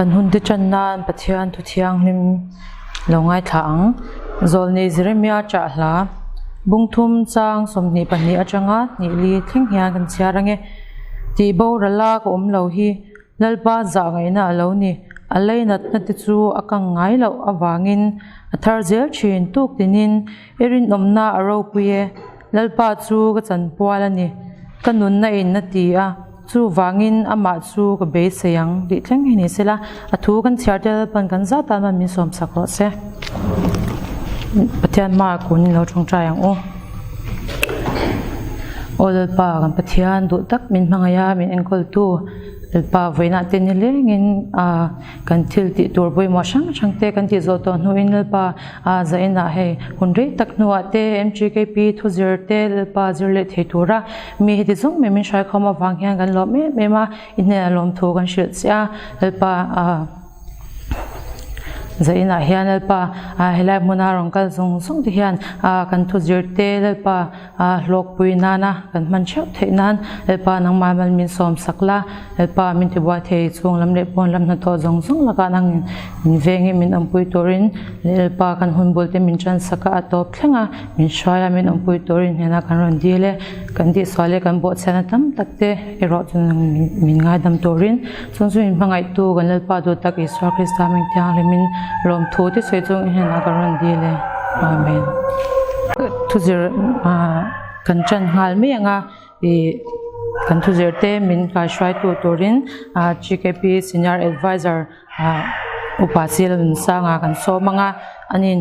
Kan hun te tan nan Pathian thu thianghlim lo ngaithla ang. Zawlnei Jeremia chah hla bungthum chang 22 atanga hnih li thleng hian kan chhiar ange. Tih boral a ka awm lo hi Lalpa zah ngaihna a lo ni. A leinatna te chu a kang ngai loh avangin a thar zel thin tuk tinin i rinawmna a ropui e. Lalpa chu ka chanpual a ni. Ka nunna in a ti a, chuvangin amah chu ka beisei ang tih thleng hi ni sela, a thu kan chhiar te Lalpan kan zat tan min sawmsak rawh se. Pathian hmaah kun in lo tawngtai ang u. Aw Lalpa kan Pathian duh tak min hmangaih a, min enkawltu Lalpa vawiinah te nilengin ah Kan thil tih tur pawimawh hrang hrang te kan tih zawh tawh hnuin Lalpa a zainah hei hun rei tak hnuah te MTKP thu zir te Lalpa zir leh thei tura mi heti zawng mai min hruaikhawm avang hian kan lawm em em a, i hnenah lawmthu kan hrilh che a, Lalpa a zainah hian Lalpa a helai hmuna rawn kal zawng zawng te hian a kan thu zir te Lalpa A hlawkpui nana kan hman theuh theih nan Lalpa nangmah mal min sawm sak la, Lalpa min tibuai thei chhung lam leh pawn lam hnathawh zawng zawng lakah nangin min vengin min awmpui turin leh Lalpa kan hun bul te min tan sak a, a tawp thleng a, min hruai a min awmpui turin hnenah kan rawn dil e, kan tihsual leh kan bawhchhiatna tam tak te erawh chu nang min ngaidam turin chung chu min hmangaihtu kan Lalpa duh tak Isua Krista hming thianghlimin lawmthu te sawi chung hnenah kan rawn dil e. Amen. Thuzir kan tan nghal mai ang a ih kan thuzir te min kaihruaitu turin GKP Senior Advisor upa Sialnunsanga kan sawm ang a anin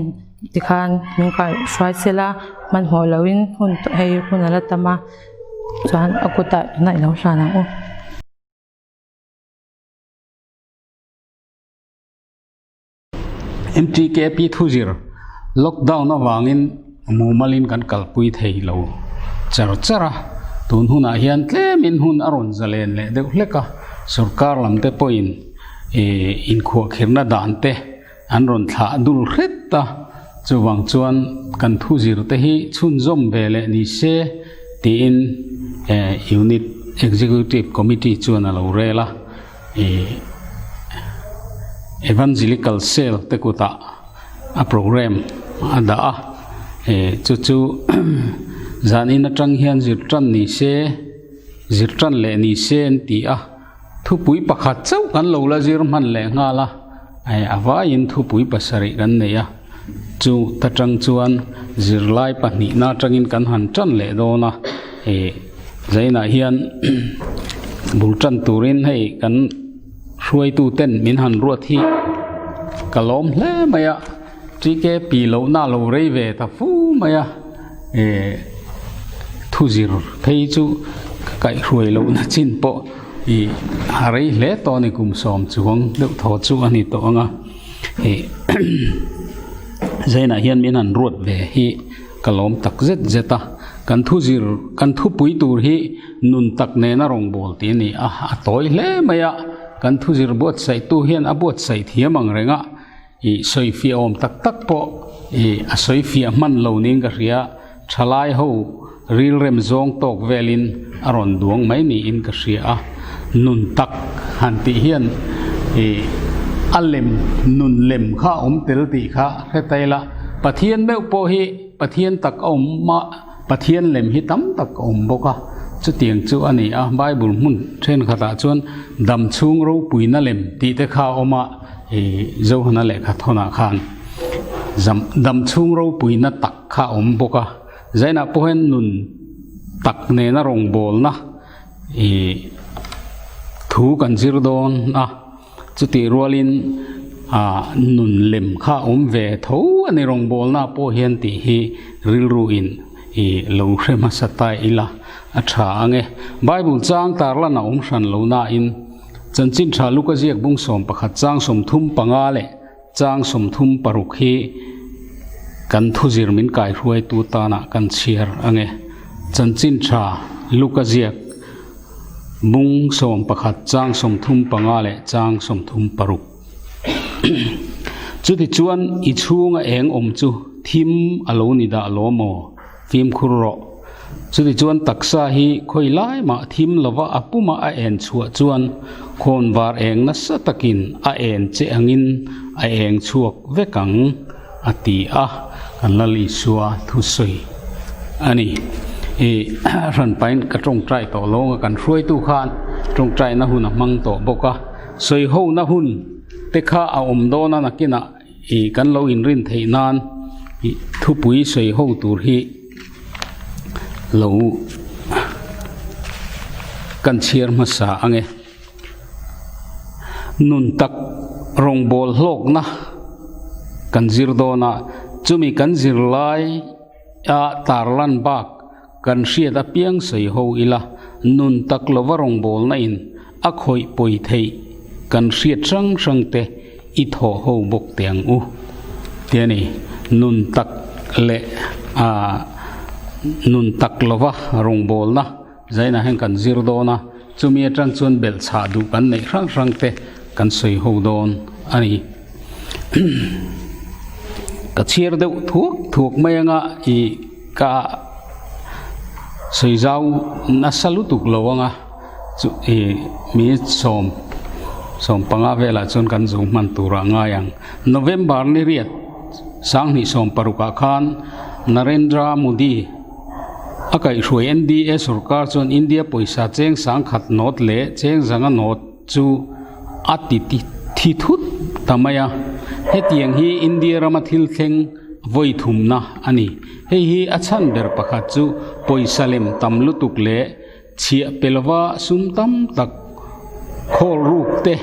tikhan min kaihruai sela hmanhmawh lohin hun hei hun a la tam a chuan a kutah tunah i lo hlan ang u. MTKP thuzir lockdown avangin mumalin kan kalpui thei lo char char a, tun hunah hian tlemin hun a rawn zalen leh deuh hlek a, sorkar lam te pawhin ih inkhuahkhirhna dan te an rawn thlah dul hret a, chuvang chuan kan thuzir te hi chhunzawm ve leh ni se tiin unit executive committee chuan a lo rel a. Ih Evangelical Cell te kutah a program a dah a ih chu chu zanin atang hian zir tan ni se zir tan leh ni se an ti a thupui pakhat chauh kan lo la zir hman leh nghal a eh a vaiin thupui pasarih kan nei a chu ta tang chuan zirlai pahnihna atangin kan han tan leh dawn a ih. Zainah hian bul tan turin hei kan hruaitu ten min han ruat hi ka lawm hle mai a TKP lohna a lo rei ve ta fu mai a eh thu zir phei chu ka kaihhruai lohna chin pawh ih a rei hle tawh a ni kum sawm chuang deuh thaw chu a ni tawh ang a ih Zainah hian min han ruat ve hi. Ka lawm tak zet zet a, kan thu zir, kan thupui tur hi nun tak nena rawngbâwl tih a ni a, a tawi hle mai a, kan thu zir buatsaihtu hian a buatsaih thiam ang reng a, ih sawifiah awm tak tak pawh ih a sawifiah hman lo niin ka hria, thalai ho rilrem zawng tawk velin a rawn duang mai niin ka hria a, nun tak han tih hian ih a lem, nun lem kha a awm tel tih kha hre ta ila. Pathian meuh pawh hi Pathian tak a awm a, Pathian lem hi tam tak a awm bawk a, chutiang chu a ni a, Bible hmun thenkhatah chuan dam chhung ropuina lem tih te kha a awm a, ih Johana lehkha thawnah khan dam chhung ropuina tak kha a awm bawk a, zainah pawh hian nun tak nena rawngbawlna ih thu kan zir dawn a. Chutih rualin ah nun lem kha awm ve tho a ni rawngbawlna pawh hian tih hi rilru in ih lo hre hmasa ta ila a tha ang e. Bible chang tarlan a awm hran lo nain Chanchin Tha Luka ziak bung 11 chang 35 leh chang 36 hi kan thuzir min kaihruaitu tanah kan chhiar ang e. Chanchin Tha Luka ziak Bung 11 chang 35 leh chang 36. Chutichuan i chhunga eng awm chu thim a lo ni dah lo maw? Fimkhur rawh. Chutichuan taksa hi khawi lai mah thim lova a puma a en chhuah chuan khawnvar eng nasa takin a en che angin a eng chhuak vek ang a ti a, kan Lal Isua thusawi a ni. I hranpain ka tawngtai tawh lo ang a, kan hruaitu khan tawngtaina hun a hmang tawh bawk a, sawihona hun te kha a awm dawn a nakinah i kan lo inrin theih nan i thupui sawi ho tur hi lo kan chhiar hmasa ang e. Nun tak rawngbawl hlawkna kan zir dawn a, chumi kan zir lai a tarlan bak kan hriat apiang sawi ho ila, nun tak lova rawngbawlna in a khawih pawi theih kan hriat hrang hrang te i thawh ho bawk teh ang u tih a ni. Nun tak leh ah nun tak lova rawngbawlna zainah hian kan zir dawn a, chumi atang chuan belhchhah duh kan neih hrang hrang te kan sawi ho dawn a ni. Ka chhiar deuh thuak thuak mai anga ih ka sawi zau nasa lutuk lo anga chu ih minute sawm sawm panga velah chuan kan zo hman turah ngai ang. November ni riat sanghnih sawm parukah khan Narendra Modi a kaihhruai NDA sorkar chuan India pawisa cheng sangkhat nawt leh cheng zanga nawt chu a ti thi thut ta mai a, hetiang hi India rama thil thleng vawi thumna a ni. Hei hi a chhan ber pakhat chu pawisa lem tam lutuk leh chhiah pe lova sum tam tak khawl ruk te,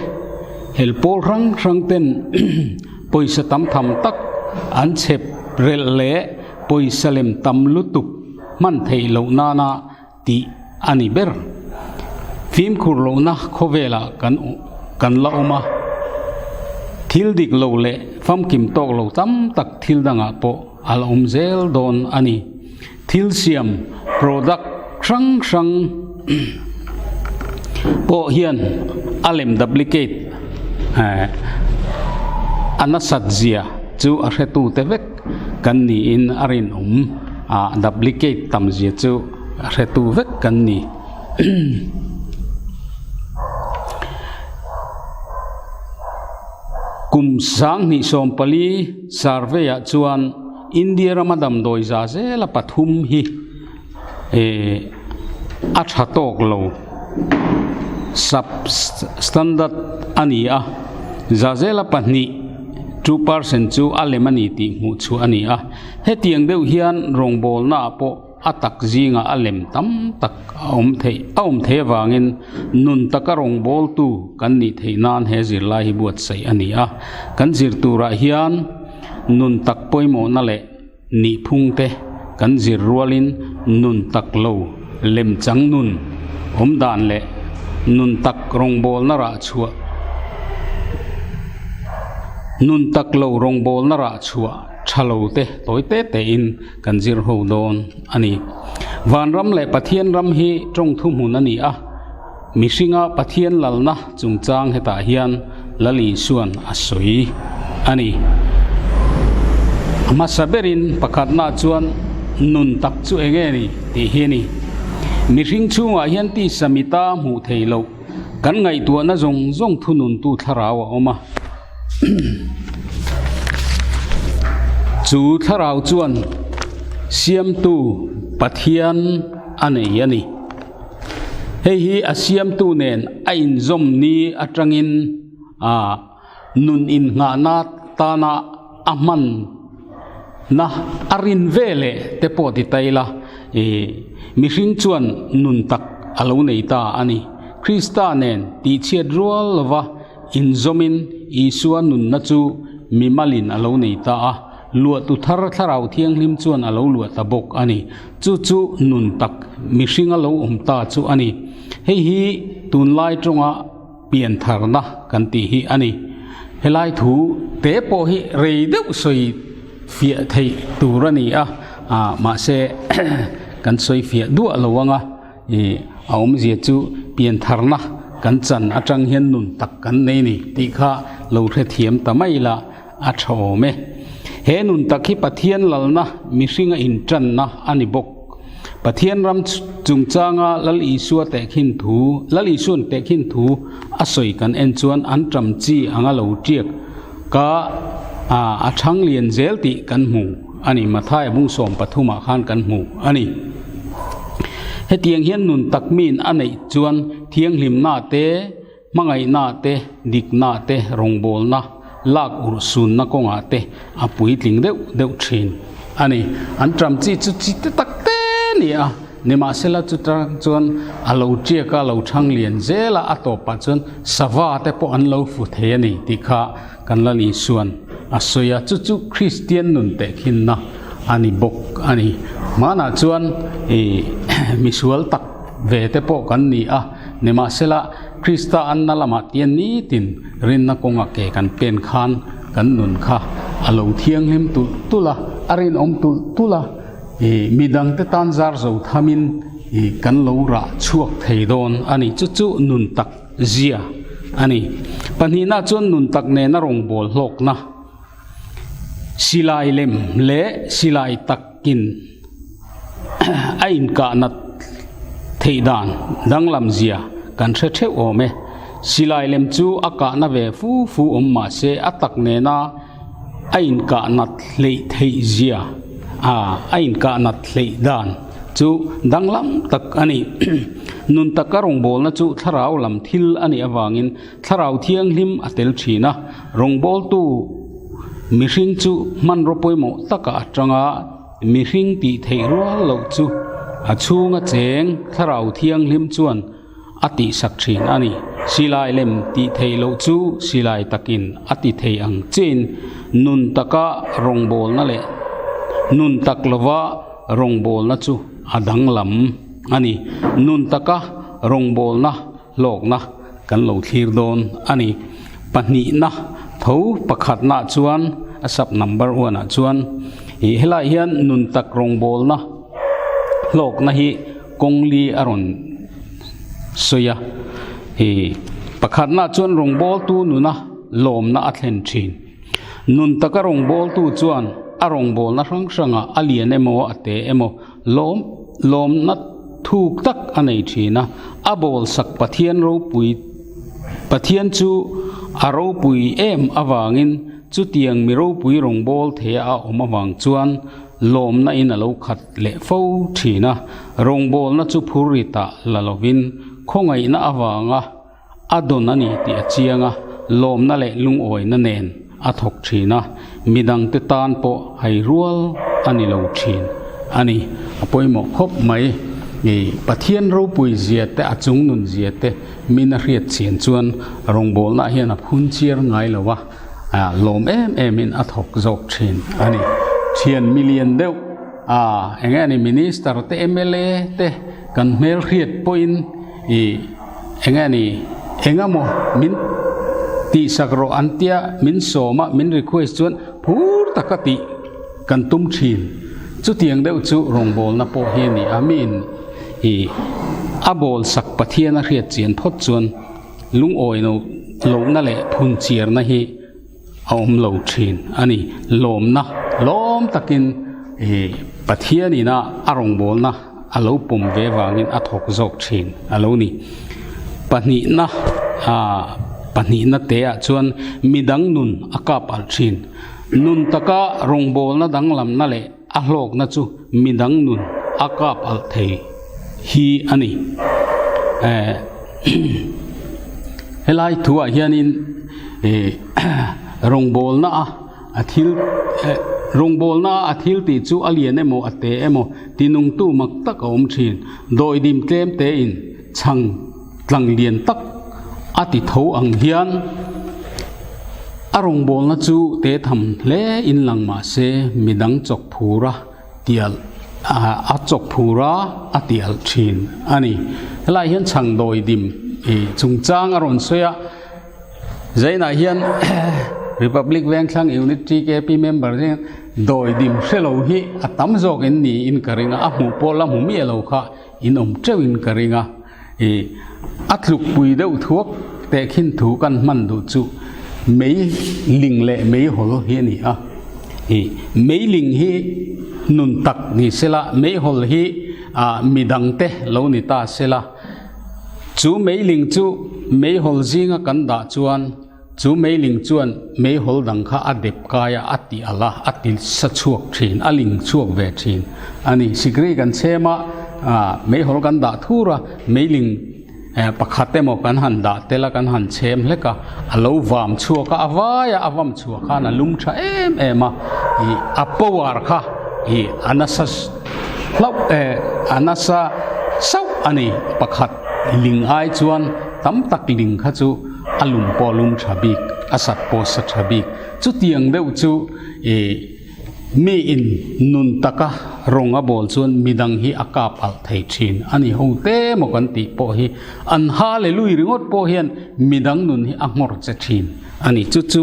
hel pawl hrang hrang ten pawisa tam tham tak an chhep relh leh pawisa lem tam lutuk hman theih loh nana tih a ni ber. Fimkhur lohna khawvelah kan kan la awm a, thil dik lo leh famkim tawk lo tam tak thil dangah pawh a la awm zel dawn a ni. Thil siam, product, hrang hrang pawh hian a lem duplicate a nasat zia chu a hretute vek kan niin a rinawm a, duplicate tam zia chu. A hretu vek kan ni. Kum 2014 survey ah chuan India rama damdawi za zela pathum hi eh a tha tawk lo sub standard a ni a, za zela pahnih 2% chu a lem a ni tih hmuh chhuah a ni a. Hetiang deuh hian rawngbawlna ah pawh. A tak zingah a lem tam tak a awm theih a awm theih avangin nun taka rawngbawltu kan nih theih nan he zirlai hi buatsaih a ni a. Kan zir turah hian nun tak pawimawhna leh nihphung te kan zir rualin nun tak lo lem chang nun awm dan leh nun tak rawngbawlna rah chhuah nun tak lo rawngbawlna rah chhuah tha lo te tawi te tein Kan zir ho dawn a ni. Vanram leh Pathian ram hi tawng thuhmun a ni a, mihringa Pathian lalna chungchang hetah hian Lal Isuan a sawi a ni. A hmasa berin pakhatna chuan nun tak chu eng nge ni tih hi a ni. Mihring chhungah hian tisa mita hmuh theih loh kan ngaihtuahna zawng zawng thununtu thlarau a awm a. Chu thlarau chuan Siamtu Pathian a nei a ni. Hei hi a Siamtu nen a inzawm ni atangin nun innghahna tana a hman na a rin ve leh te pawh ti ta ila ih mihring chuan nun tak a lo nei ta a ni. Krista nen tihchhiat rual lova Inzawmin Isua nunna chu mimalin a lo nei ta a, luahtu thar Thlarau Thianghlim chuan a lo luah ta bawk a ni. Chu chu nun tak mihring a lo awm ta chu a ni. Hei hi tunlai tawnga piantharna kan tih hi a ni. Helai thu te pawh hi rei deuh sawi fiah theih tur a ni a, mahse kan sawi fiah duah lo ang a. Ih, a awmzia chu piantharna kan chan atang hian nun tak kan nei ni tih kha lo hrethiam ta mai la a tha awm e. He nun tak hi Pathian lalna mihringa intanna a ni bawk. Pathian ram chungchanga Lal Isua tehkhin thu, Lal Isua'n tehkhin thu a sawi kan en chuan an ṭam chi anga lo ṭiak ka a ṭhang lian zel tih kan hmu a ni. Mathaia bung 13 ah khan kan hmu a ni. Hetiang hian nun tak miin a neih chuan thianghlimna te, Hmangaihna te, dikna te, rawngbawlna, lak urh sunna kawngah te a puitling deuh deuh thin a ni. An ṭam chi chu chi te tak te ni a, nimahsela chutang chuan a lo ṭiak a, lo ṭhang lian zel a, a tawpah chuan sava te pawh an lo fu thei a ni tih kha kan Lal Isua'n a sawi a, chu chu Kristian nun tehkhinna a ni bawk a ni. Hmanah chuan ih misual tak ve te pawh kan ni a, nimahsela Krista anna lamah tian nitin rinna kawnga ke kan pen khan kan nun kha a lo thianghlim tulh tulh a, a rinawm tulh tulh a, ih midangte tan zar zo thamin ih kan lo rah chhuak thei dawn a ni. Chu chu nun tak zia a ni. Pahnihna chuan nun tak nena rawngbâwl hlawkna, silai lem leh silai takin a inkahna theih dan danglam zia kan hre theuh awm e. Silai lem chu a kahna ve fu fu awm mah se a tak nena a inkahnat hleih theih zia a inkahnat hleih dan chu danglam tak a ni. Nun taka rawngbawlna chu thlarau lam thil a nih avangin thlarau thianghlim a tel thin a, rawngbawltu mihring chu hmanraw pawimawh taka atanga mihring tih theih rual loh chu a chhunga cheng thlarau thianghlim chuan a tihsak thin a ni. Silai lem tih theih loh chu silai takin a ti thei ang chiin nun taka rawngbawlna leh nun tak lova rawngbawlna chu a danglam a ni. Nun taka rawngbawlna hlawkna kan lo thlir dawn a ni. Pahnihna tho pakhatna chuan a sub number one ah chuan ih helai hian nun tak rawngbawlna hlawkna hi kawng li a rawn sawi a ih pakhatna chuan rawngbawltu nuna lawmna a thlen thin nun taka rawngbawltu chuan a rawngbawlna hrang hrangah a lian emaw a te emaw lawm lawmna thuk tak a nei thin a a bawl sak Pathian ropui Pathian chu a ropui em avangin chutiang mi ropui rawngbâwl theia a awm avang chuan Lawmna in a lo khat leh fo thin a, rawngbawlna chu phur ri ta la lovin khawngaihna avanga a dawn a ni tih a chiang a, lawmna leh lungawina nen a thawk thin a, midangte tan pawh hai rual a ni lo thin a ni. A pawimawh khawp mai. I Pathian ropui zia te, a chungnun zia te min a hriat chian chuan rawngbawlna hian a phun chiar ngai lo a. Lawm em em in a thawk zawk thin a ni. Thian milian deuh a eng nge ni minister te mla te kan hmel hriat pawhin ih eng nge ni eng emaw min tihsak rawh an tia min sawm a min request chuan phur taka tih kan tum thin. Chutiang deuh chu rawngbawlna pawh hi a ni a mi in ih a bawl sak Pathian a hriat chian phawt chuan Lungawi lohna leh phunchiarna hi a awm lo thin a ni. Lawmna lawm takin Pathian ina a rawngbawlna a lo pawm ve vangin a thawk zawk thin a lo ni. Pahnihna pahnihna te ah chuan midang nun a kap alh thin. Nun taka rawngbawlna danglamna leh A hlawkna chu midang nun a kap alh thei hi a ni. Helai thuah hianin rawngbawlna a a thil rawngbawlna a a thil tih chu a lian emaw a te emaw tinungtu mak tak a awm thin. Dawidim tlem tein chhang tlang lian tak a ti tho ang hian a rawngbawlna chu te tham hle in lang mah se midang chawk phur a tial a chawk phur a a tial thin a ni. Helaiah hian chhang dawi dim ih chungchang a rawn sawi a, Zainah hian Republic Vengthlang Unit TKP member te hian dawi dim hre lo hi a tam zawk in niin ka ring a, a hmuh pawh la hmu miah lo kha in awm teuh in ka ring a. Ih, a tlukpui deuh thuak teh khin thu kan hman duh chu mei ling leh mei hawl hi a ni a. Ih, mei ling hi nun tak ni sela, mei hawl hi midangte lo ni ta sela. Chu meiling chu meihawl zinga kan dah chuan chu meiling chuan meihawl dang kha a dep kai a, a ti alh a, a ti sa chhuak thin, a ling chhuak ve thin a ni. Sikri kan chhem a, meihawl kan dah thur a, meiling pakhat emaw kan han dah tel a, kan han chhem hlek a, a lo vam chhuak a, a vai a, a vam chhuah khan a lum tha em em a, ih a power kha ih a nasa hlauh eh a nasa sauh a ni. Pakhat ling ai chuan tam tak ling kha chu a lum pawh a lum tha bik, a sat pawh a sa tha bik. Chutiang deuh chu ih mi in nun taka rawng a bawl chuan midang hi a kap alh thei thin a ni. Ho te maw kan tih pawh hi an hallelui ringawt pawh hian midang nun hi a nghawr che thin a ni. Chu chu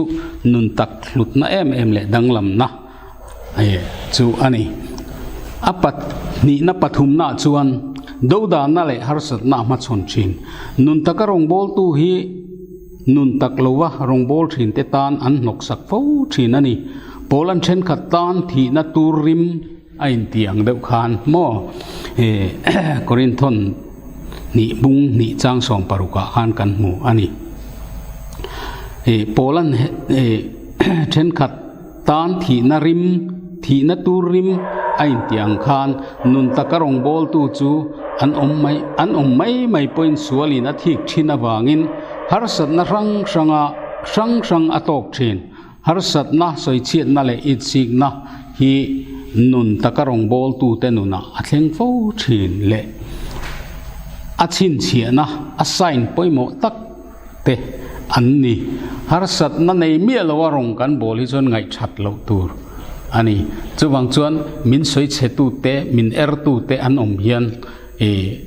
nun tak hlutna em em leh danglamna chu a ni. A pahnihna pathumnaah chuan dodanna leh harsatna a hmachhawn thin. Nun taka rawngbawltu hi Nun tak lova rawngbâwl ṭhinte tân an hnawksak fo ṭhîn a ni. Pawl an ṭhenkhat tân thihna tûr rim a inti ang deuh khân maw? Korinthon hnih bung hnih chang sawmparukah khân kan hmu a ni. Pawl an ṭhenkhat tân thihna rim, thihna tûr rim a inti ang khân nun taka rawngbâwltu chu an awm mai, an awm mai mai pawhin sualin a thîk ṭhin avângin harsatna hrang hranga hrang hrang a tâwk ṭhîn. Harsatna, sawichhiatna leh itsikna hi nun taka rawngbâwltute nunah a thleng fo ṭhîn leh a chhinchhiahna, a sign pawimawh tak te an ni. Harsatna nei miah lo a rawng kan bawl hi chuan ngaihthat loh tur a ni. Chuvang chuan min sawi chhe tu te, min er tu te an awm hian ih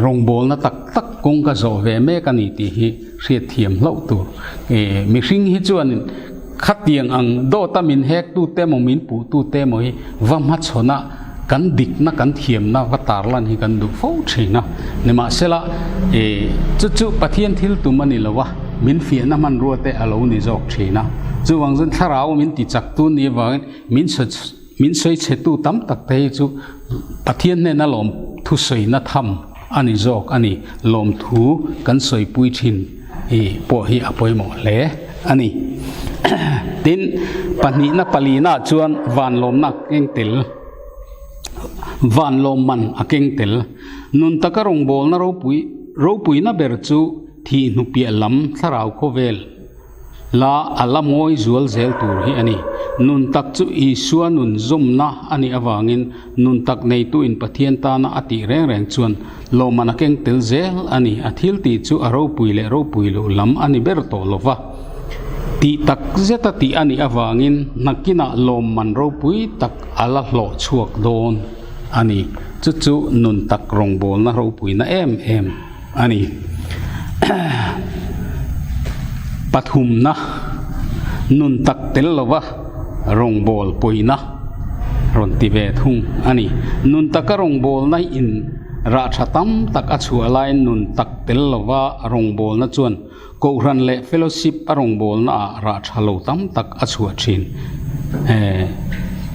rawngbawlna tak tak kawng ka zawh ve mek a ni tih hi hriatthiam hlauh tur. Ih mihring hi chuan khatiang ang dawta min hek tu te emaw min puh tu te emaw hi va hmachhawn a, kan dikna kan thiamna va tarlan hi kan duh fo thin a. Nimahsela, ih chu chu Pathian thil tum a ni lo a, min fiahna hmanrua te a lo ni zawk thin a. Chuvang chuan thlarau min ti chak tu ni avangin min min sawi chhe tu tam tak te hi chu Pathian hnena lawm thusawina tham a ni zawk a ni. Lawmthu kan sawipui thin ih pawh hi a pawimawh hle a ni. Tin, pahnihna palina chuan vanlawmna a keng tel, vanlawmman a keng tel. Nun taka rawngbawlna ropui ropuina ber chu thih hnupiah lam thlarau khawvel La a la mawi zual zel tur hi a ni. Nun tak chu Isua nun zawmna a nih avangin nun tak neituin Pathian tana a tih reng reng chuan lawmman a keng tel zel a ni. A thil tih chu a ropui leh ropui loh lam a ni ber tawh lo va. Tih tak zeta tih a nih avangin nakinah lawmman ropui tak a la hlawh chhuak dawn a ni. Chu chu nun tak rawngbawlna ropuina em em. a ni. Pathumna, nun tak tel lova rawngbâwl pawina rawn ti ve thung a ni. Nun taka rawngbâwlna in rah tha tam tak a chhuah laiin nun tak tel lova rawngbâwlna chuan Kohhran leh fellowship a rawngbâwlna ah rah tha lo tam tak a chhuah thin.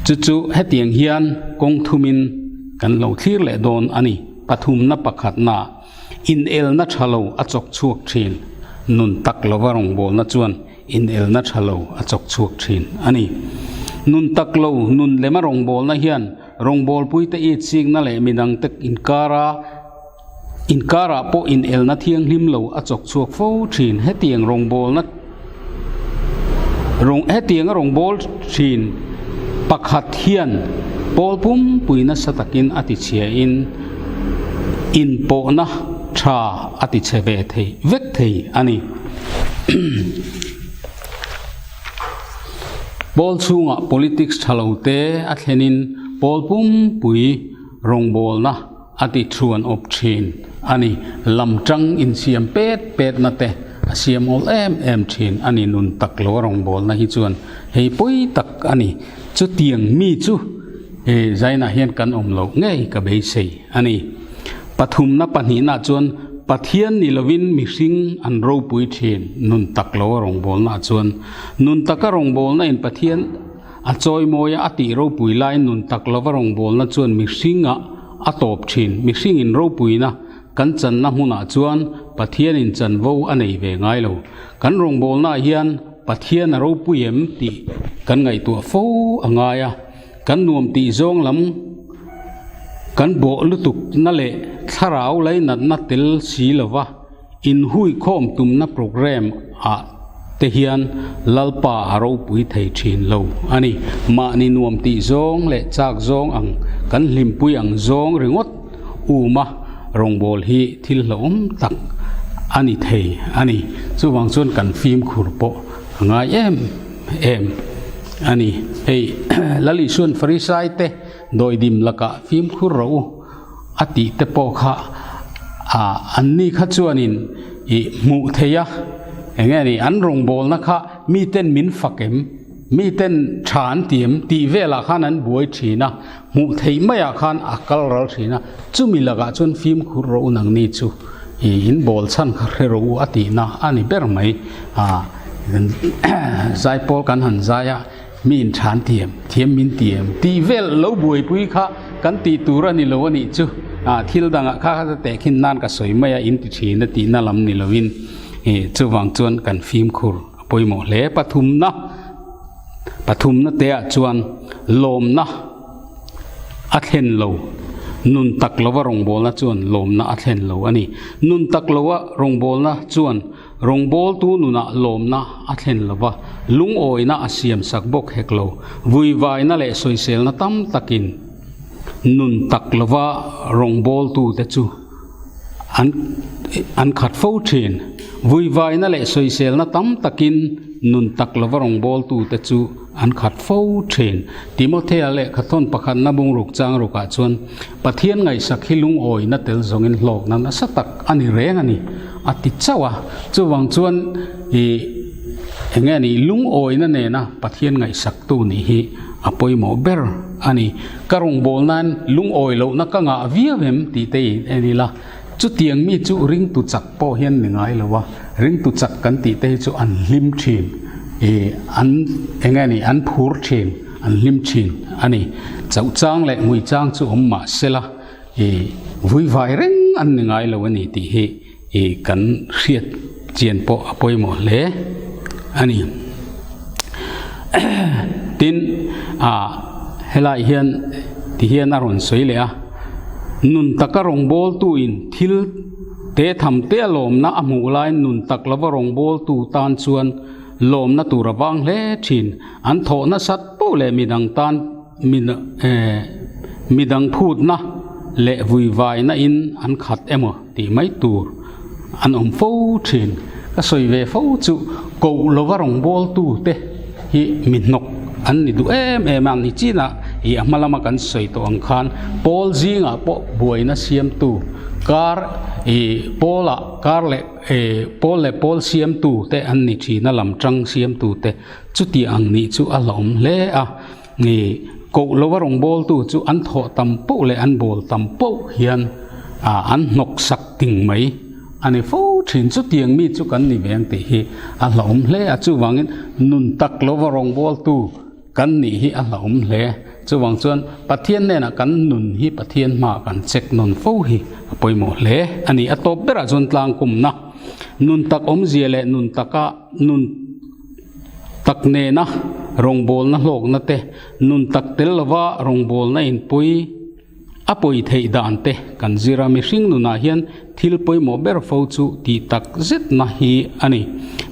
Chu chu hetiang hian kawng thumin kan lo thlir leh dawn a ni. Pathumna pakhatna, inelna tha lo a chawk chhuak thin. Nun tak lova rawngbawlna chuan inelna tha lo a chawk chhuak thin a ni. Nun tak lo nun lema rawngbawlna hian rawngbawlpuite itsikna leh midangte inkara inkarah pawh inelna thianghlim lo a chawk chhuak fo thin. Hetiang rawngbawlna Rawng hetianga rawngbâwl ṭhin pakhat hian pawl pumpui nasa takin a ti chhiain inpawhna ṭha a ti chhe ve thei vek thei a ni. Pawl chhungah politics ṭha lo te a thlenin pawl pumpui rawngbâwlna A ti thuan awp thin a ni. Lamtang insiam pet petna te a siam awl em em thin a ni. Nun tak lo a rawngbawlna hi chuan hei pawi tak a ni. Chutiang mi chu he zainah hian kan awm loh ngei ka beisei a ni. Pathumna pahnihna chuan Pathian ni lovin mihring an ropui thin. Nun tak lo a rawngbawlna chuan nun taka rawngbawlna in Pathian a chawimawi a, a tih ropui laiin nun tak lova rawngbawlna chuan mihringah. a tawp thin. Mihringin ropuina kan channa hmunah chuan Pathianin chanvo a nei ve ngai lo. Kan rawngbawlnaah hian Pathian a ropui em tih kan ngaihtuah fo a ngai a. Kan nuam tih zawng lam kan bawh lutuk na leh thlarau lainatna tel si lova inhuikhawm tumna programme ah te hian Lalpa a ropui thei thin lo a ni. Mahni nuam tih zawng leh chak zawng ang kan hlimpui ang zawng ringawt uma rawngbâwl hi thil hlauhawm tak a ni thei a ni. Chuvang chuan kan fimkhur pawh a ngai em em a ni. Hei Lal Isuan Farisai te dawidim lakah fimkhur rawh u a tih te pawh kha ah an ni kha chuanin ih hmuh theih a eng nge ni an rawngbawlna kha miten min fak em miten tha an ti em tih velah khan an buai thin a hmuh theih maiah khan a kal ral thin a chumi lakah chuan fimkhur rawh u nangni chu ih in bawl chhan kha hre rawh u a tihna a ni ber mai ah zaipawl kan han zai a. Mi in than thiam, thiam min ti em? Tih vel lo buaipui kha kan tih tur a ni lo a nih chu. Ah, thil dangah kha kha tehkhin nan ka sawi mai a, in ti thin a tihna lam ni lovin ih chuvang chuan kan fimkhur a pawimawh hle. Pathumna, pathumna te ah chuan lawmna a thlen lo. Nun tak lova rawngbawlna chuan lawmna a thlen lo a ni. Nun tak lova rawngbawlna chuan. Rawngbawltu nunah lawmna a thlen lo va, lungawina a siamsak bawk hek lo. Vuivaina leh sawiselna tam takin nun tak lova rawngbawltute chu an an khat fo thin. Vuivaina leh sawiselna tam takin nun tak lova rawngbawltute chu an khat fo thin. Timothea lehkhathawn pakhatna bungruk chang rukah chuan Pathian ngaihsak hi lungawina tel zawngin hlawkna nasa tak a ni reng a ni, a ti chauh a. Chuvang chuan ih eng nge ni lungawina nena Pathian ngaihsaktu nih hi a pawimawh ber a ni. Ka rawngbâwl nan lungawi lohna ka ngah viau em tih te in en ila, chutiang mi chu ringtu chak pawh hian ni ngai lo a, ringtu chak kan tih te hi chu an hlim thin, ih an eng nge ni an phur thin. An hlim thin a ni. Chauh chang leh ngui chang chu awm mah sela i vui vai reng an ni ngai lo a ni tih hi i kan hriat chian pawh a pawimawh hle a ni. Tin, ah helai hian ti hian a rawn sawi leh a, nun taka rawngbawltu in thil te tham te a lawmna a hmuh laiin nun tak lova rawngbawltu tan chuan Lawmna tur a vang hle thin. An thawh nasat poh leh midang tan midang phutna leh vuivaina in an khat emaw tih mai tur an awm fo thin. Ka sawi ve fo chu koh lova rawngbawltu te hi mi hnawk an ni duh em em a, ni chinah ih a hma lama kan sawi tawh ang khan pawl zingah pawh buaina siamtu kar ih pawlah kar leh He pawl leh pawl siamtu te an ni thin a, lam tang siamtu te chuti ang nih chu a hlauhawm hle a. Ni koh lova rawngbawltu chu an thawh tam poh leh an bawl tam poh hian an hnawk sak ting mai a ni fo thin. Chutiang mi chu kan ni ve ang tih hi a hlauhawm hle a. Chuvangin nun tak lova rawngbawltu Kan nih hi a hlauhawm hle. Chuvang chuan Pathian hnenah kan nun hi Pathian hmaah kan check nawn fo hi a pawimawh hle a ni. A tawp berah chuan tlangkumna nun tak awmzia leh nun taka nun tak nena rawngbawlna hlawkna te, nun tak tel lova rawngbawlna inpui a pawi theih dan te kan zir a. Mihring nunah hian thil pawimawh ber fo chu tih tak zetna hi a ni.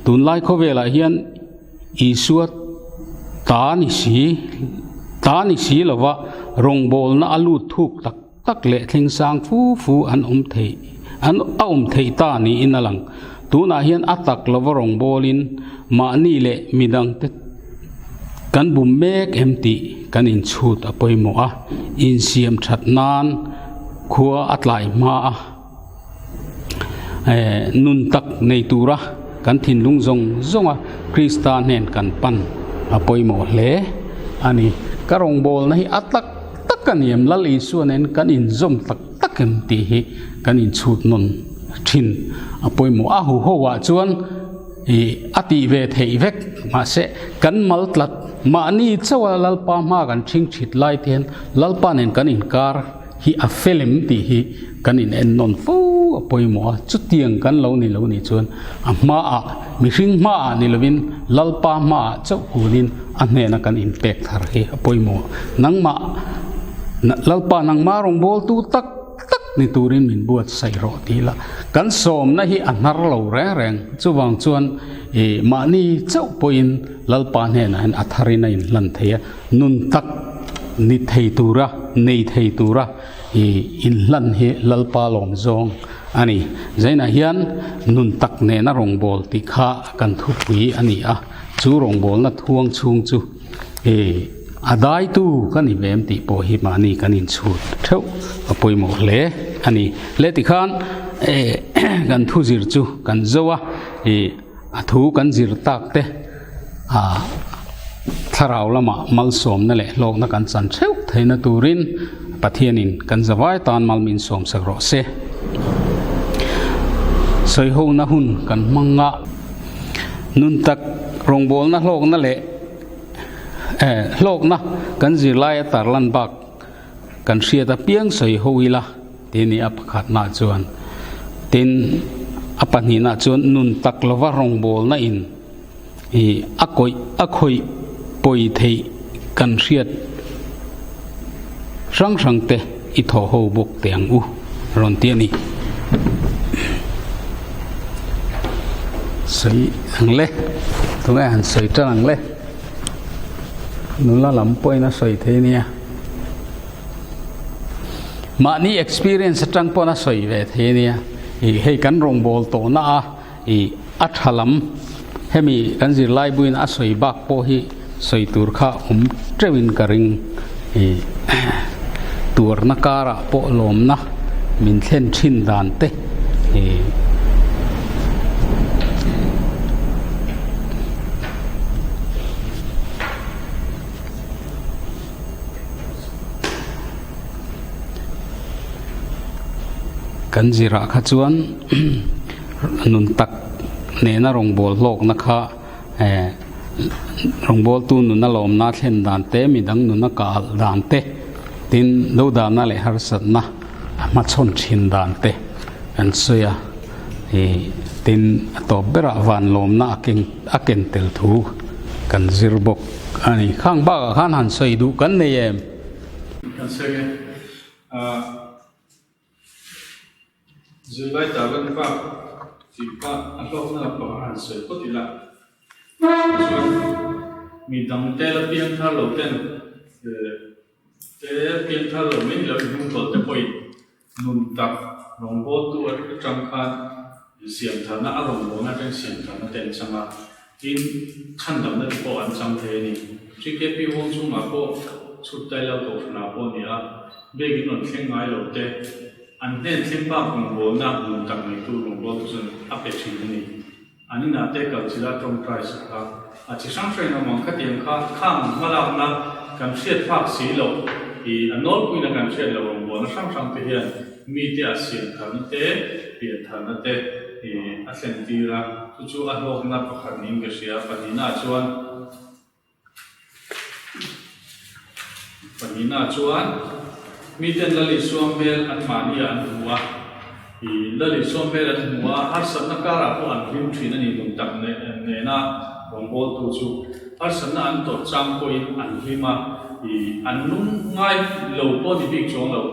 Tunlai khawvelah hian Isua ta ni si, ta ni si lova rawngbawlna a lut thuk tak tak leh thleng sang fu fu an awm theih, an a awm theih ta niin a lang. Tunah hian a tak lova rawngbawlin mahni leh midangte kan bum mek em tih kan inchhut a pawimawh a, insiam that nan khua a tlai hma a. Nun tak nei tura kan thinlung zawng zawnga Krista hnen kan pan a pawimawh hle a ni. Ka rawngbawlna hi a tak tak a ni em? Lal Isua nen kan inzawm tak tak em tih hi kan inchhut nawn thin a pawimawh. A huho ah chuan ih a tih ve theih vek mahse kan mal tlat mahni chauha Lalpa hma kan ṭhingṭhit lai te hian Lalpa nen kan inkar. hi a fel em tih hi kan in en nawn fo a pawimawh a, chutiang kan lo ni lo nih chuan a hmaah mihring hmaah ni lovin Lalpa hmaah chauh kunin a hnena kan inpek thar hi a pawimawh. Nangmah Lalpa nangmah rawngbawltu tak tak ni turin min buatsaih rawh tih la kan sawmna hi a hnar lo reng reng. Chuvang chuan ih mahni chauh pawhin Lalpa hnenah hian a tharin a inhlan thei a, nun tak ni thei tura, nei thei tura ih inhlan hi Lalpa lawm zawng a ni. Zainah hian nun tak nena rawngbâwl tih kha kan thupui a ni a, chu rawngbâwlna thuang chhung chu ih a daitu ka ni ve em tih pawh hi mahni kan inchhut theuh a pawimawh hle a ni. Le tikhan eh kan thuzir chu kan zo a ih. A thu kan zir tak te ah thlarau lamah malsawmna leh hlawkna kan chan theuh theihna turin Pathianin kan zavai tan mal min sawmsak rawh se. Sawihona hun kan hmang a, nun tak rawngbawlna hlawkna leh eh hlawkna kan zirlai a tarlan bak Kan hriat apiang sawi ho ila tih a ni a pakhatnaah chuan. Tin, a pahnihnaah chuan nun tak lova rawngbawlna in ih a kawih a khawih pawi theih kan hriat hrang hrang te i thawh ho bawk teh ang u rawn ti a ni. Sawi ang le, tunge han sawi tan ang le. Nula lam pawhin a sawi thei nia. Mahni experience atang pawn a sawi ve thei nia. Ih hei kan rawngbâwl tawhna a ih a tha lam hemi kan zirlai buin a sawi bak pawh hi sawi tur kha awm teuhin ka ring. Ih tuarna karah pawh lawmna min thlen thin dan te ih. Kan zirah kha chuan nun tak nena rawngbâwl hlawkna kha eh rawngbâwltu nuna lawmna thlen dan te, midang nuna kah alh dan te, tin dodalna leh harsatna a hmachhawn thin dan te an sawi a. Ih tin a tawp berah van lawmna a keng a ken tel thu kan zir bawk a ni. Khang bakah khan han sawi duh kan nei em? Kan sawi nge? Ah zirlai tarlan bak tih kha a hlawkna lampang a han sawi phawt ila. Chuan mi dangte la piang thar lo ten te piang thar lo mai ni lo in hnung tawlh te pawhin Nun tak rawngbawltu atang khan siamtharna a rawngbawlna atang siamtharna te an chang a, tin chhandamna te pawh an chang thei a ni. GKP huang chhungah pawh chhut tai lo kohhranah pawh a ni a, biakin rawn thleng ngai lo te, an hnen thleng bak rawngbawlna nun tak neitu rawngbawltu chuan a pe thin a ni. An inah te kal chila tawngtai sak a, a chi hrang hrang in awm ang khatiang kha khang hmalakna kan hriat phak si loh i a nawlpuina kan hriat loh rawngbawlna hrang hrang te hian mite a siam tharna te, pian tharna te i a thlen tir a, chu chu a hlawkna pakhat niin ka hria. Pahnihnaah chuan Pahnihna chuan miten Lal Isua hmel an mahniah an hmu a, ih Lal Isua hmel an hmu a, harsatna karah pawh an hlim thin a ni nun tak nena rawngbawltu chu harsatna an tawrh chang pawhin an hlim a, ih an lung ngai lo pawh ni bik chuang lo.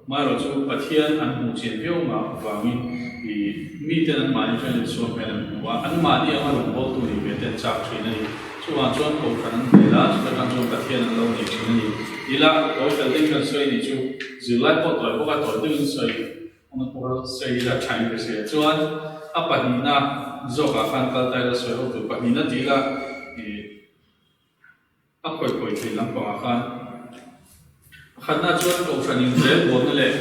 Amaherawhchu Pathian an hmuh chian viau mah vangin ih miten an mahni chuan Isua hmel an hmu a, an mahni anga rawngbawltu nih ve te an chak thin a ni. Chuvang chuan Kohhran an hmel a, chuta tang chuan Pathian an lo nei thin a ni. Ila tawi fel deuhin kan sawi nih chu zirlai pawh tawi bawk a, tawi deuhin sawi awm pawh sawi ila tha in ka hria. Chuan a pahnihna zawkah khan kal ta ila sawi ho tur pahnihna tih ila ih A khawi khawi thei lampangah khan pakhatna chuan Kohhran inrel buaina leh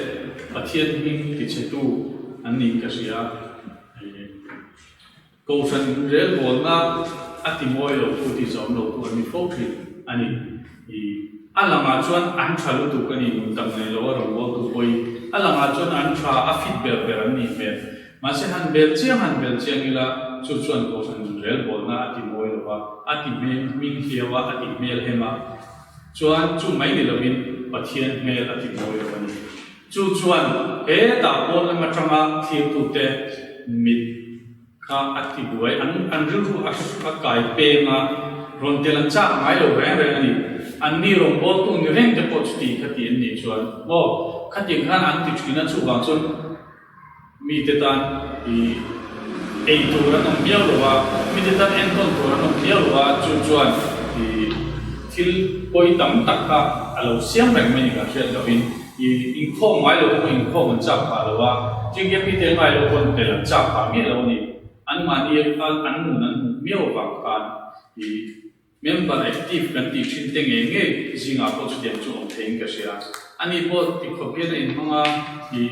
Pathian hming tichhetu an niin ka hria. Kohhran inrel buaina a ti mawi lo tu tih zawm lo tu an ni fo thin a ni. A langah chuan an tha lutuk a ni, nun tak nei lo a rawn bualtu pawhin a langah chuan an tha, a fit ber ber an nih hmel. Mahse han bel chiang han bel chiang ila chu chuan Kohhran relbawlna a ti mawi lo va, a ti hming hliau a, a ti hmel hem a, chuan chu mai ni lovin Pathian hmel a ti mawi lo a ni. Chu chuan hetah pawn lam atanga thlirtute mit kha a ti buai, an an rilru a a kai peng a, rawn tel an chak ngai lo reng reng a ni. Anni rawngbawltu ni reng te pawh chuti kha ti an nih chuan maw khatiang khan an ti thin a, chuvang chuan mite tan i ei tur an awm miau lo a, mite tan enkawl tur an awm miau lo a, chu chuan i thil pawi tam tak kha a lo siam reng mai ni kan hriat lohin. I inkhawm ngai lo pawh inkhawm an chak phah lo a, TKP tel ngai lo pawn tel an chak phah miah lo a ni. Anmahni khan an nun an hmuh miau avang khan i member active kan tih thin te ngei ngei zingah pawh chutiang chu awm theiin ka hria. Ani pawh tikhawp hian a inhmang a, i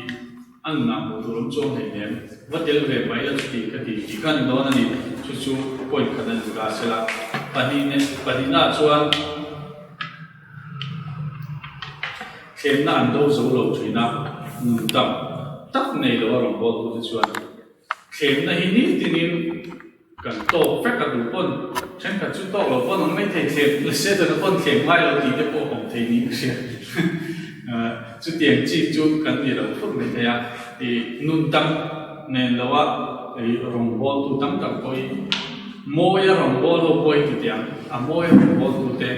a nunah hmuh tur awm chuang hleinem, va tel ve mai la chuti ka ti tih kha a ni dawn a ni. Chu chu point khat a ni ta sela. Pahnihnaah chuan. Thlemna an do zo lo thin a, nun tak tak nei lo a rawn bawl tute chuan thlemna hi nitinin kan tawk vek a duh pawn thenkhat chu tawk lo pawn ang mai thei thlem la se dana pawn thlem ngai lo tih te pawh awm thei niin ka hria. Chutiang chi chu kan ni lo phut mai thei a, ih nun tak nen lo a ih rawngbawltu tam tak pawh hi mawi a rawnbawl ho pawh hi titiang a mawi a rawngbawltu te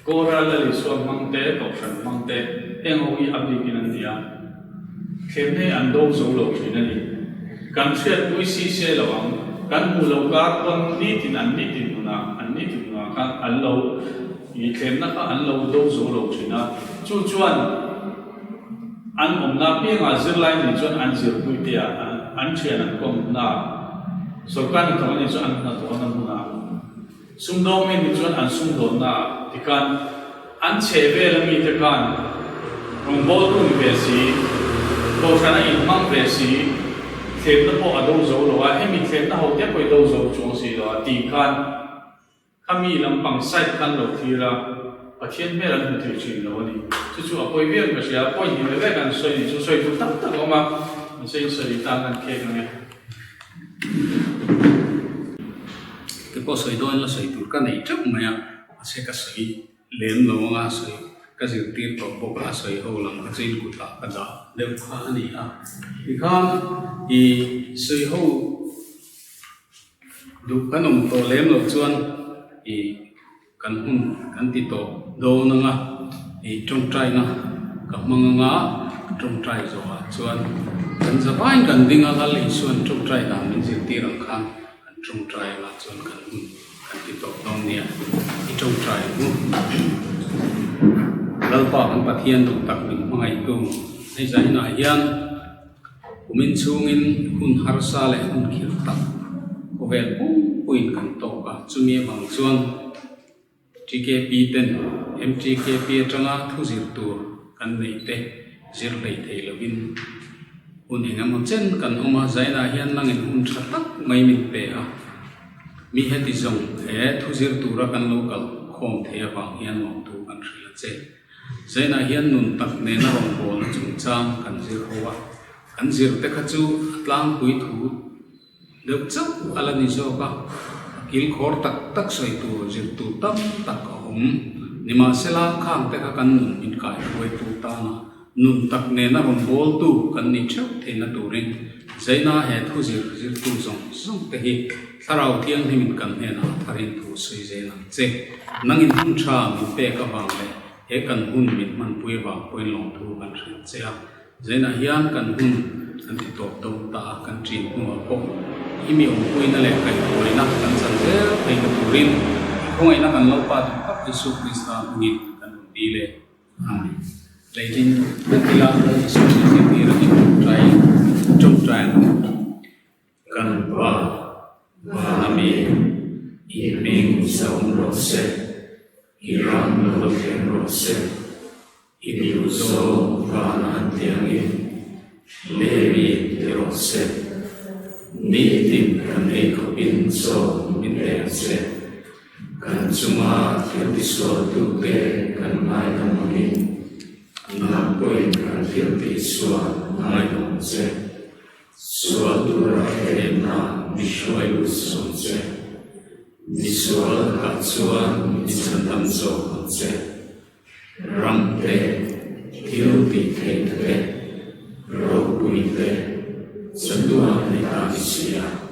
Kawra Lal Isua hmang te, Kohhran hmang te, heng ho hi a bikin an ni a, thlemna hi an do zo lo thin a ni. Kan hriatpui si se lo ang, kan hmuh lo kar pawn nitin an nitin nunah, an nitin nunah khan an lo i thlemna kha an lo do zo lo thin a, chu chuan an awmna piangah zirlai nih chuan an zirpui te ah, an thian an kawmna, sorkar hnathawk a nih chuan an hnathawhna hmunah, Sumdawng mi nih chuan an sumdawnna ah tikhan an chhe vel a mite khan rawngbawltu ni ve si, kohhran a inhmang ve si, thlemna pawh a do zo lo a, hemi thlemna ho te pawh i do zo chuang si lo a tih khan khami lampang side khan lo thlir a, Pathian hmel an hmu thei thin lo a ni. Chu chu a pawi viau in ka hria, a pawi hnih ve ve kan sawi nih chu sawi tur tak tak a awm a, mahse in sawi tan kan khek ang e. Te pawh sawi dawn la sawi tur ka nei teuh mai a, mahse ka sawi lem lo anga sawi ka zirtir tawh bawk a, sawi ho lam kha chu in kutah ka dah deuh kha a ni a. Tikhan i sawi ho duh kan awm tawh lem loh chuan i Kan hun kan ti tawh dawn anga i tawngtaina ka hmang anga tawngtai zawhah chuan kan zavaiin kan ding a, Lal Isuan tawngtai dan min zirtir ang khan kan tawngtai anga chuan kan hun kan ti tawh dawn nia i tawngtai ang u. Lalpa kan Pathian duh tak min hmangaihtu hei zainah hian kumin chhungin hun harsa leh hun khirh tak khawvel pumpuiin kan tawk a, chumi avang chuan TKP ten MTKP atanga thu zir tur kan neih te zir hlei thei lovin hun eng emaw chen kan awm a, zainah hian nangin hun tha tak mai min pe a, mi heti zawng he thu zir tura kan lo kal khawm thei avang hian lawmthu kan hrilh a che. Zainah hian nun tak nena rawngbawlna chungchang kan zir ho a, kan zir te kha chu a tlangpui thu deuh chauh a la ni zawk a, a kilkhawr tak tak sawi tur zir tur tam tak a awm. Nimahsela, khang te kha kan nun inkaihruaitu tana nun tak nena rawngbawltu kan ni theuh theihna turin Zaina he thu zir zirtu zawng zawng te hi Thlarau Thianghlimin kan hnenah a tharin thu sawi zel ang che. Nangin hun tha min pek avang leh he kan hun min hmanpui avang pawhin lawmthu kan hrilh che a. Zainah hian kan hun kan ti tawp dawn ta a, kan ṭin hnuah pawh i mi awmpuina leh kaihhruaina kan chan zel theihna turin i khawngaihna kan Lalpa duh tak Isua Krista hmingin kan rawn dil e. Amen. Leitlin kan tila Lal Isua min zirtir angin ṭawngṭai ṭawngṭai ang u. Kan Pa, vana mi, i hming zahawm rawh se, i ram lo thleng rawh se, i duh zawng vana an ti angin lei mi ti rawh se. Nitin kan ei khawpin chaw min pe ang che. Kan chunga thil tisualtute kan ngaidam angin nang pawhin kan thil tihsual ngaidam ang che. Sual tura thlenna mi hruai lut sawm che. Mi sual kah chuan mi chhandam zawk ang che. Ram te, thil tih theihna te. Chatuan a ni ta ni si a.